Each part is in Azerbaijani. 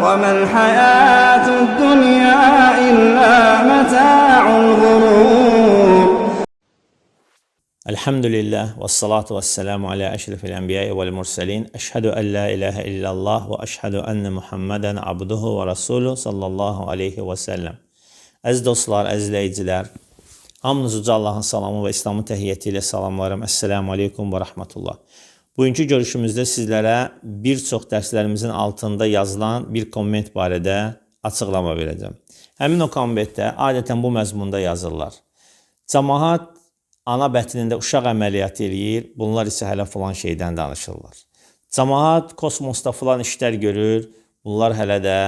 وما الحياة الدنيا إلا متاع الغرور. Elhamdülillah ve salatu ve selamu ala eşrefil enbiya vel murselin. Eşhedü en la ilahe illallah ve eşhedü enne Muhammeden abduhu ve rasuluhu sallallahu aleyhi ve sellem. Əziz dostlar, əziz izləyicilər, hamınızı uca Allahın salamı və İslamın təhiyyəti ilə salamlayıram. Əssəlamu aleykum və rəhmətullah. Bugünkü görüşümüzdə sizlərə bir çox dərslərimizin altında yazılan bir komment barədə açıqlama verəcəm. Həmin o kommentdə adətən bu məzmunda yazırlar. Camaat ana bətnində uşaq əməliyyatı eləyir, bunlar isə hələ filan şeydən danışırlar. Camaat kosmosda filan işlər görür, bunlar hələ də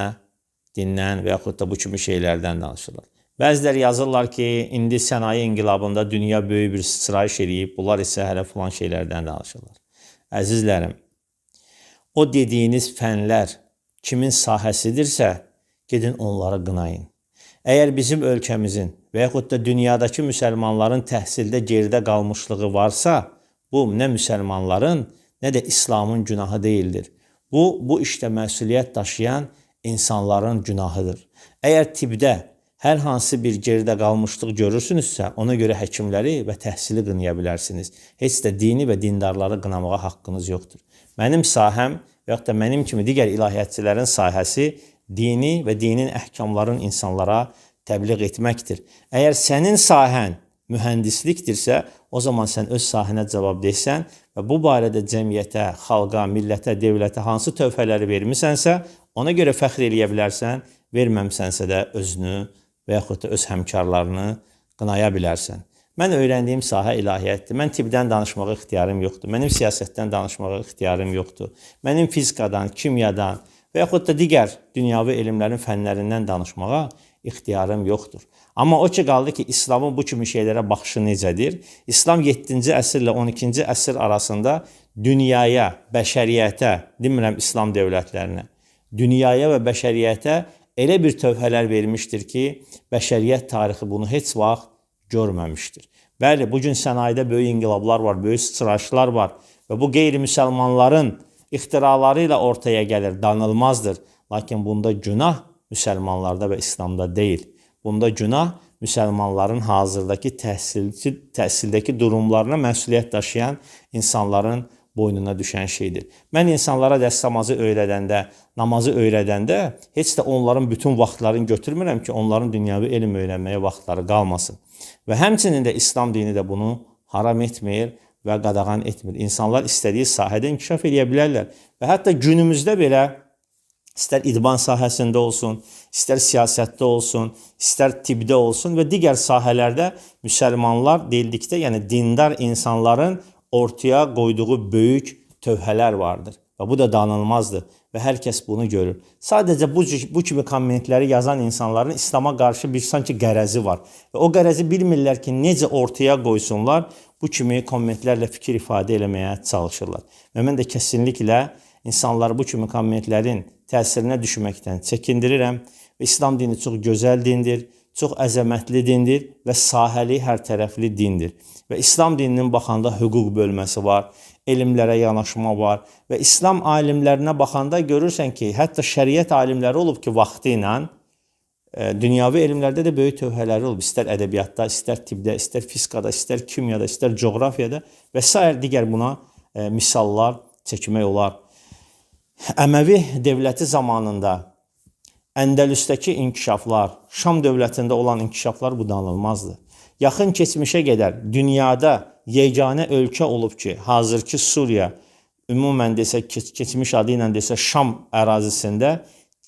dindən və yaxud da bu kimi şeylərdən danışırlar. Bəziləri yazırlar ki, indi sənaye inqilabında dünya böyük bir sıçrayış eləyib, bunlar isə hələ filan şeylərdən danışırlar. Əzizlərim, o dediyiniz fənlər kimin sahəsidirsə, gedin onları qınayın. Əgər bizim ölkəmizin və yaxud da dünyadakı müsəlmanların təhsildə geridə qalmışlığı varsa, bu nə müsəlmanların, nə də İslamın günahı deyildir. Bu işdə məsuliyyət daşıyan insanların günahıdır. Əgər tibbdə hər hansı bir geridə qalmışlıq görürsünüzsə, ona görə həkimləri və təhsili qınaya bilərsiniz. Heç də dini və dindarları qınamağa haqqınız yoxdur. Mənim sahəm və yaxud da mənim kimi digər ilahiyyatçıların sahəsi dini və dinin əhkamların insanlara təbliğ etməkdir. Əgər sənin sahən mühəndislikdirsə, o zaman sən öz sahənə cavab desən və bu barədə cəmiyyətə, xalqa, millətə, dövlətə hansı tövhələri vermisənsə, ona görə fəxr eləyə bilərsən, verməmisənsə də özünü və yaxud da öz həmkarlarını qınaya bilərsən. Mən öyrəndiyim sahə ilahiyyatdır. Mən tibbdən danışmağa ixtiyarım yoxdur. Mənim siyasətdən danışmağa ixtiyarım yoxdur. Mənim fizikadan, kimyadan və yaxud da digər dünyavi elmlərin fənlərindən danışmağa ixtiyarım yoxdur. Amma o ki qaldı ki, İslamın bu kimi şeylərə baxışı necədir? İslam 7-ci əsrlə 12-ci əsr arasında dünyaya, bəşəriyyətə, demirəm İslam dövlətlərinə, dünyaya və bəşəriyyətə elə bir tövhələr vermişdir ki, bəşəriyyət tarixi bunu heç vaxt görməmişdir. Bəli, bu gün sənayedə böyük inqilablar var, böyük sıçrayışlar var və bu qeyri-müsəlmanların ixtiraları ilə ortaya gəlir, danılmazdır. Lakin bunda günah müsəlmanlarda və İslamda deyil. Bunda günah müsəlmanların hazırdakı təhsildəki durumlarına məsuliyyət daşıyan insanların boynuna düşən şeydir. Mən insanlara dəstəmazı öyrədəndə, namazı öyrədəndə heç də onların bütün vaxtlarını götürmürəm ki, onların dünyavi elm öyrənməyə vaxtları qalmasın. Və həmçinin də İslam dini də bunu haram etmir və qadağan etmir. İnsanlar istədiyi sahədə inkişaf edə bilərlər və hətta günümüzdə belə istər idman sahəsində olsun, istər siyasətdə olsun, istər tibbdə olsun və digər sahələrdə müsəlmanlar deyildikdə, yəni dindar insanların ortaya qoyduğu böyük tövhələr vardır. Və bu da danılmazdır və hər kəs bunu görür. Sadəcə bu kimi kommentləri yazan insanların İslama qarşı bir sanki qərəzi var. Və o qərəzi bilmirlər ki, necə ortaya qoysunlar, bu kimi kommentlərlə fikir ifadə eləməyə çalışırlar. Və mən də kəsinliklə insanları bu kimi kommentlərin təsirinə düşməkdən çəkindirirəm. Və İslam dini çox gözəl dindir, çox əzəmətli dindir və sahəli, hər tərəfli dindir. Və İslam dininin baxanda hüquq bölməsi var, elmlərə yanaşma var və İslam alimlərinə baxanda görürsən ki, hətta şəriət alimləri olub ki, vaxtı ilə dünyavi elmlərdə də böyük tövhələri olub. İstər ədəbiyyatda, istər tibbdə, istər fizikada, istər kimyada, istər coğrafiyada və sair digər buna misallar çəkmək olar. Əməvi dövləti zamanında Əndəlüsdəki inkişaflar, Şam dövlətində olan inkişaflar bu danılmazdı. Yaxın keçmişə qədər dünyada yeganə ölkə olub ki, hazırki Suriya, ümumən desək, keçmiş adı ilə desək, Şam ərazisində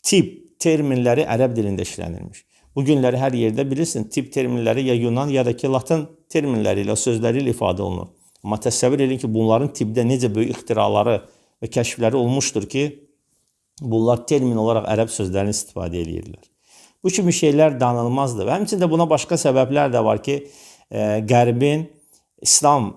tibb terminləri ərəb dilində işlənilmiş. Bu günləri hər yerdə bilirsin, tibb terminləri ya Yunan ya da ki, Latın terminləri ilə, sözləri ilə ifadə olunur. Amma təsəvvür edin ki, bunların tibbdə necə böyük ixtiraları və kəşfləri olmuşdur ki, bunlar termin olaraq ərəb sözlərini istifadə eləyirlər. Bu kimi şeylər danılmazdır. Və həmçinin də buna başqa səbəblər də var ki, Qərbin İslam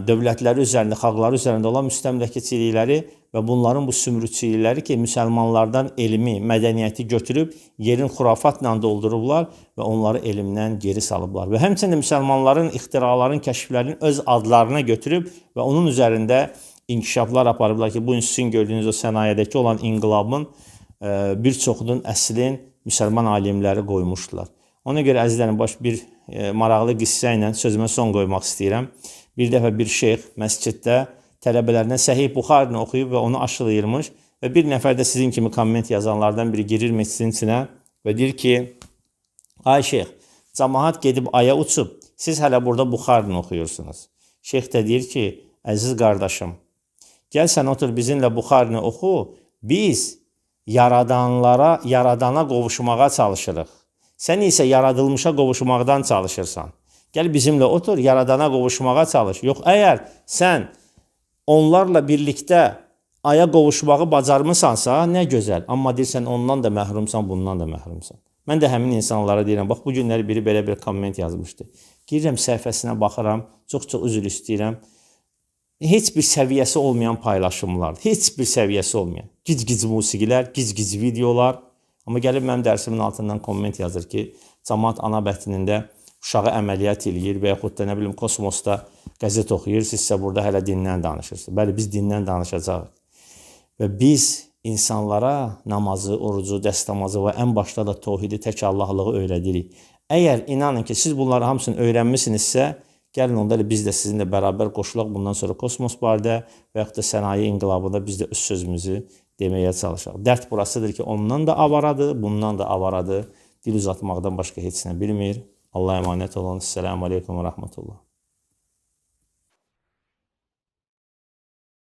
dövlətləri üzərində, xalqları üzərində olan müstəmləkəçilikləri və bunların bu sümrüçilikləri ki, müsəlmanlardan elmi, mədəniyyəti götürüb yerin xurafatla doldurublar və onları elmdən geri salıblar. Və həmçinin müsəlmanların ixtiraların, kəşflərinin öz adlarına götürüb və onun üzərində inkişaflar aparıblar ki, bu gün sizin gördüyünüz o sənayedəki olan inqilabın bir çoxunun əslin müsəlman alimləri qoymuşdular. Ona görə əzizlərim, baş bir maraqlı qissə ilə sözümə son qoymaq istəyirəm. Bir dəfə bir şeyx məsciddə tələbələrinə Səhih Buxarini oxuyub və onu aşılayırmış və bir nəfər də sizin kimi komment yazanlardan biri girir məscidin içinə və deyir ki, ay şeyx, camaat gedib aya uçub, siz hələ burada Buxarini oxuyursunuz. Şeyx də deyir ki, əziz qardaşım, gəl sən otur bizimlə Buxarini oxu, biz yaradanlara, yaradana qovuşmağa çalışırıq. Sən isə yaradılmışa qovuşmaqdan çalışırsan. Gəl bizimlə otur, yaradana qovuşmağa çalış. Yox, əgər sən onlarla birlikdə aya qovuşmağı bacarmısansa, nə gözəl. Amma deyirsən, ondan da məhrumsan, bundan da məhrumsan. Mən də həmin insanlara deyirəm, bax bu günləri biri belə bir komment yazmışdı. Girirəm səhifəsinə baxıram, çox-çox üzr istəyirəm. Heç bir səviyyəsi olmayan paylaşımlar, heç bir səviyyəsi olmayan. Gic-gic musiqilər, gic-gic videolar. Amma gəlib mənim dərsimin altından komment yazır ki, camaat ana bətnində uşağı əməliyyat eləyir və yaxud da nə bilim kosmosda qəzet oxuyur, sizsə burada hələ dindən danışırsınız. Bəli, biz dindən danışacağıq. Və biz insanlara namazı, orucu, dəstəmazı və ən başda da tohidi, tək Allahlığı öyrədirik. Əgər inanın ki, siz bunları hamısını öyrənmisinizsə, gəlin onda biz də sizinlə bərabər qoşulaq bundan sonra kosmos barədə və yaxud da sənaye inqilabında biz də öz sözümüzü deməyə çalışaq. Dərd burasıdır ki, ondan da avaradır, bundan da avaradır. Dil uzatmaqdan başqa heç nə bilmir. Allah'a əmanət olun. Selamun aleyküm və rəhmətullah.